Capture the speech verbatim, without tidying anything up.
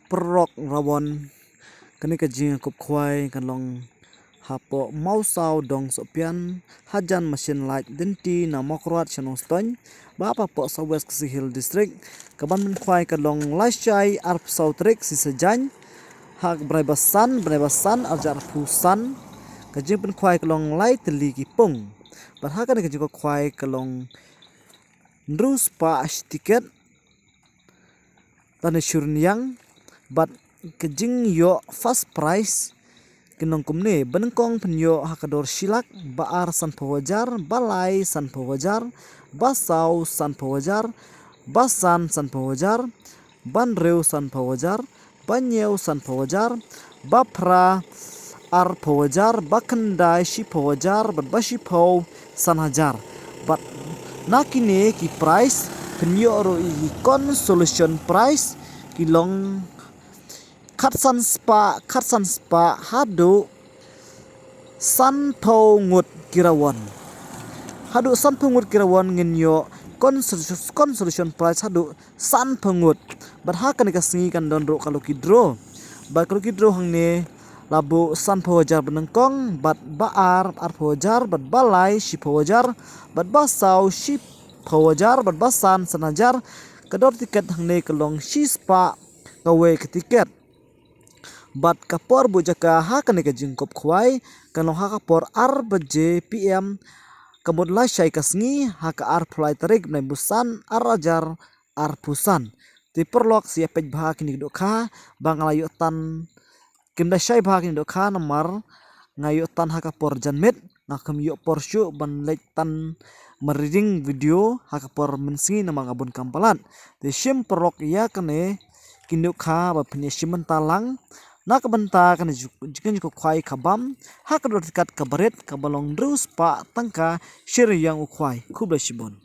Prok rawon. Kane ka jingkup khwai ka long hapoh Mawsaw Dong Sohpian, hajan mashin lait dynti na Mawkyrwat sha Nongstoiñ, ba hapoh South West Khasi Hills District. Ka ban pynkhwai ka long laishai arphew saw tarik Sisajan, ha ka bnai ba san, bnai ba san, arhajar arphew san. Ka jingpynkhwai ka long lai tylli ki pung. Bad ha kane ka jingkup khwai ka long hynriew spah shi tiket lane shi rynïeng, bad ka jingïoh first prize ki nongkumne, ba nyngkong pynïoh ha ka dor shi lak, ba ar sanphew hajar, ba lai sanphew hajar, ba saw sanphew hajar, ba san sanphew hajar, ba hynriew sanphew hajar, ba hynñiew sanphew hajar, ba phra arphew hajar, ba khyndai shiphew hajar, bad ba shiphew san hajar. Bad na kine ki prize pynïoh ruh ïa ki consolation prize ki long khatsan spah, khatsan spah haduh sanphew ngut ki rawon. Haduh sanphew ngut ki rawon ngin ïoh consolation, consolation prize haduh sanphew ngut. Bad ha kane ka sngi kan don ruh ka lucky draw. Bad ka lucky draw hangne la buh sanphew hajar ba nyngkong, bad ba ar arphew hajar, bad ba lai shiphew hajar, bad ba saw shiphew hajar, bad ba san san hajar. Ka dor tiket hangne ka long shi spah kawei ka tiket. Bad ka por buh jaka ha kane ka jingkup khwai ka long ha ka por ar baje P M, ka mut laishai ka sngi, ha ka arphew lai tarik bnai ba san, arhajar arphew san. Te paralok, sa ïa peit bha kine ki dohkha, ba nga la ïoh tan, kim da shai bha kine ki dohkha namar nga ïoh tan ha ka por janmiet, nga khlem ïoh por shuh ban leit tan ma riding video ha ka por mynsngi namar ka bun kam palat. Te shim paralok ïa kane ki dohkha ba phin ïa shim bynta lang na ka bynta kane ka jingkup khwai ka bam ha ka dor tiket kaba rit, kaba long hynriew spah tyngka shi rynïeng u khwai. Khublei shibun.